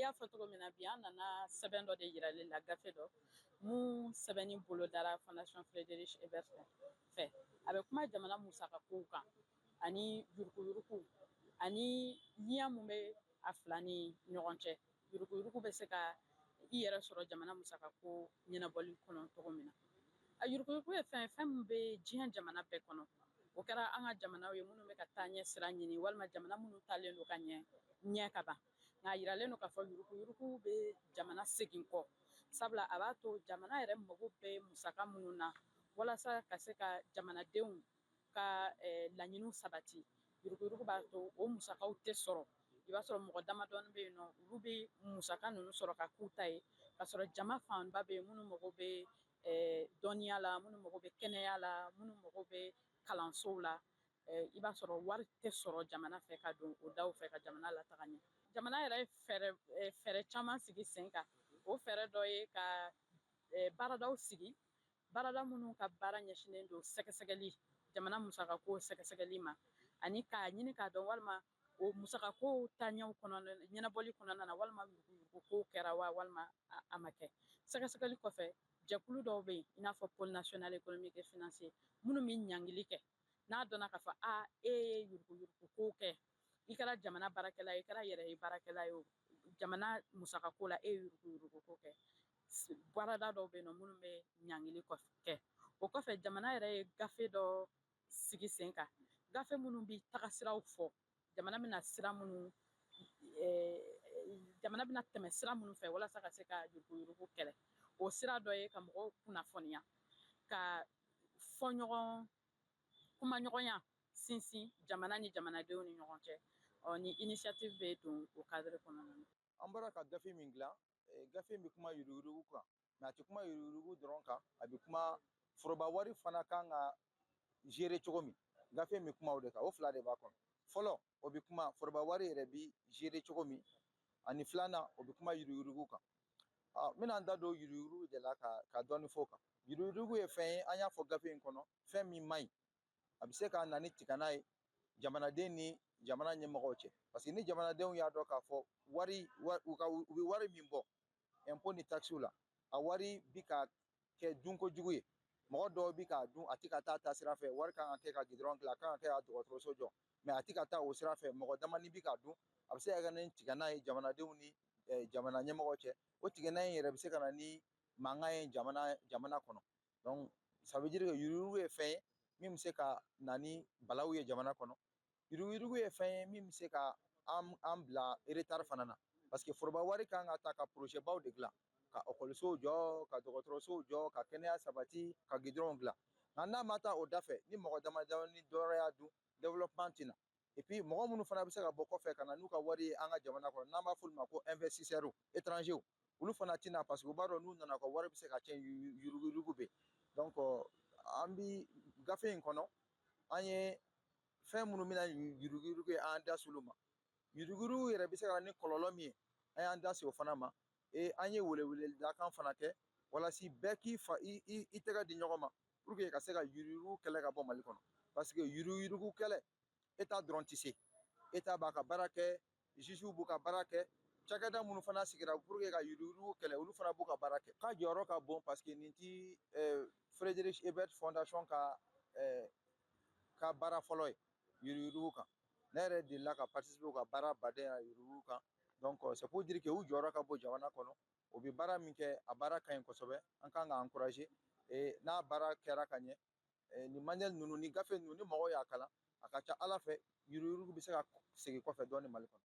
I y'a fɔ cogo min na, bi an nana sɛbɛn dɔ de yirali la, gafe dɔ mun sɛbɛnni bolodara Fondation Friedrich Ebert fɛ. A bɛ kuma jamana musakakow kan ani yuruguyurugu ani lien mun bɛ a fila ni ɲɔgɔn cɛ. Yuruguyurugu bɛ se ka i yɛrɛ sɔrɔ jamana musakako ɲɛnabɔli kɔnɔ cogo min na. A yuruguyurugu ye fɛn fɛn min bɛ diɲɛ jamana bɛɛ kɔnɔ, o kɛra an ka jamanaw ye minnu bɛ ka taa ɲɛ sira ɲini, walima jamana minnu talen don ka ɲɛ ɲɛ ka ban. Nka a yiralen don k'a fɔ yuruguyurugu bɛ jamana segin kɔ, sabula a b'a to jamana yɛrɛ mago bɛ musaka minnu na walasa ka se ka jamanadenw ka laɲiniw sabati, yuruguyurugu b'a to o musakaw tɛ sɔrɔ. I b'a sɔrɔ mɔgɔ damadɔni bɛ yen nɔ, olu bɛ musaka ninnu sɔrɔ ka k'u ta ye, ka sɔrɔ jama fanba bɛ yen minnu mago bɛ dɔnniya la, minnu mago bɛ kɛnɛya la, minnu mago bɛ kalansow la. I b'a sɔrɔ wari tɛ sɔrɔ jamana fɛ ka don o daw fɛ ka jamana lataga ɲɛ. Jamana yɛrɛ ye fɛɛrɛ caman sigi sen kan. O fɛɛrɛ dɔ ye ka baaradaw sigi, baarada minnu ka baara ɲɛsinnen don sɛgɛsɛgɛli, jamana musakako sɛgɛsɛgɛli ma, ani k'a ɲini k'a dɔn walima o musakako taaɲɛw kɔnɔna ɲɛnabɔli kɔnɔna na, walima yuruguyurugu ko kɛra wa, walima a ma kɛ. Sɛgɛsɛgɛli kɔfɛ, jɛkulu dɔw bɛ yen, i n'a fɔ Pôle national économique et financier, minnu bɛ ɲangili kɛ n'a dɔnna k'a fɔ a e ye yuruguyurugu ko kɛ. I kɛra jamana baarakɛla ye, i kɛra yɛrɛ ye baarakɛla ye o, jamana musakako la, e ye yuruguyurugu ko kɛ, baarada dɔw bɛ yen nɔ minnu bɛ ɲangili kɛ. O kɔfɛ, jamana yɛrɛ ye gafe dɔ sigi sen kan, gafe minnu bɛ taga siraw fɔ, jamana bɛna sira minnu, jamana bɛna tɛmɛ sira minnu fɛ walasa ka se ka yuruguyurugu kɛlɛ. O sira dɔ ye ka mɔgɔw kunnafoniya, ka fɔ ɲɔgɔn, kumaɲɔgɔnya sinsin jamana ni jamanadenw ni ɲɔgɔn cɛ. Ɔ ni initiative bɛ don o cadre kɔnɔna na. An bɔra ka gafe min dilan, gafe in bɛ kuma yuruguyurugu kan, mais a tɛ kuma yuruguyurugu dɔrɔn kan, a bɛ kuma foroba wari fana kan ka gérer cogo min. Gafe in bɛ kuma o de kan. O fila de b'a kɔnɔ. Fɔlɔ, o bɛ kuma foroba wari yɛrɛ bi gérer cogo min, ani filanan, o bɛ kuma yuruguyurugu kan. N bɛna n da don yuruguyurugu de la ka dɔɔni fɔ o kan. Yuruguyurugu ye fɛn ye, an y'a fɔ gafe in kɔnɔ, fɛn min man ɲi, a bɛ se ka na ni tigana ye jamanaden ni jamana ɲɛmɔgɔw cɛ, parce que ni jamanadenw y'a dɔn k'a fɔ wari u ka u bɛ wari min bɔ impôt ni taxes la, a wari bi ka kɛ dunko jugu ye, mɔgɔ dɔw bi k'a dun, a tɛ ka taa ta sira fɛ. Wari kan ka kɛ ka gidɔrɔn dilan, a kan ka kɛ ka dɔgɔtɔrɔso jɔ, mais a tɛ ka taa o sira fɛ, mɔgɔ damani bi k'a dun. A bɛ se ka kɛ ni tigana ye jamanadenw ni jamana ɲɛmɔgɔw cɛ. O tigana in yɛrɛ bɛ se ka na ni mankan ye jamana kɔnɔ. Donc ça veut dire que yuruguyurugu ye fɛn ye min bɛ se ka na ni balawu ye jamana kɔnɔ. Yuruguyurugu ye fɛn ye min bɛ se ka an bila retard fana na, parce que foroba wari kan ka ta ka projet baw de dilan, ka ekɔlisow jɔ, ka dɔgɔtɔrɔsow jɔ, ka kɛnɛya sabati, ka gidɔrɔnw dilan. Nka n'a ma taa o da fɛ, ni mɔgɔ dama damani dɔrɔn y'a dun, développement tɛ na. Et puis mɔgɔ minnu fana bɛ se ka bɔ kɔfɛ ka na n'u ka wari ye an ka jamana kɔnɔ, n'an b'a fɔ olu ma ko investisseurs étrangers, olu fana tɛ na, parce que u b'a dɔn n'u nana, u ka wari bɛ se ka tiɲɛ, yuruguyurugu bɛ. Donc an bi gafe in kɔnɔ, an ye fɛn minnu bɛna yuruguyurugu ye, an da s'olu ma. Yuruguyurugu yɛrɛ bɛ se ka na ni kɔlɔlɔ min ye, an y'an da se o fana ma. E an ye weleweledakan fana kɛ walasa bɛɛ k'i fa i tɛgɛ di ɲɔgɔn ma pour que ka se ka yuruguyurugu kɛlɛ ka bɔ Mali kɔnɔ, parce que yuruguyurugu kɛlɛ, État dɔrɔn tɛ se. État b'a ka baara kɛ, juges b'u ka baara kɛ, cakɛda minnu fana sigira pour que ka yuruguyurugu kɛlɛ, olu fana b'u ka baara kɛ. K'a jɔyɔrɔ ka bon, parce que nin ti Friedrich Ebert Fondation ka baara fɔlɔ ye yuruguyurugu kan. Ne yɛrɛ delila ka participer u ka baara baden na yuruguyurugu kan. Donc c'est pour dire que u jɔyɔrɔ ka bon jamana kɔnɔ. U bɛ baara min kɛ, a baara ka ɲi kosɛbɛ, an kan ka encourager. Et n'a baara kɛra ka ɲɛ, nin manuel ninnu ni gafe ninnu, ni mɔgɔw y'a kalan, a ka ca Ala fɛ, yuruguyurugu bɛ se ka segin kɔfɛ dɔɔnin Mali kɔnɔ.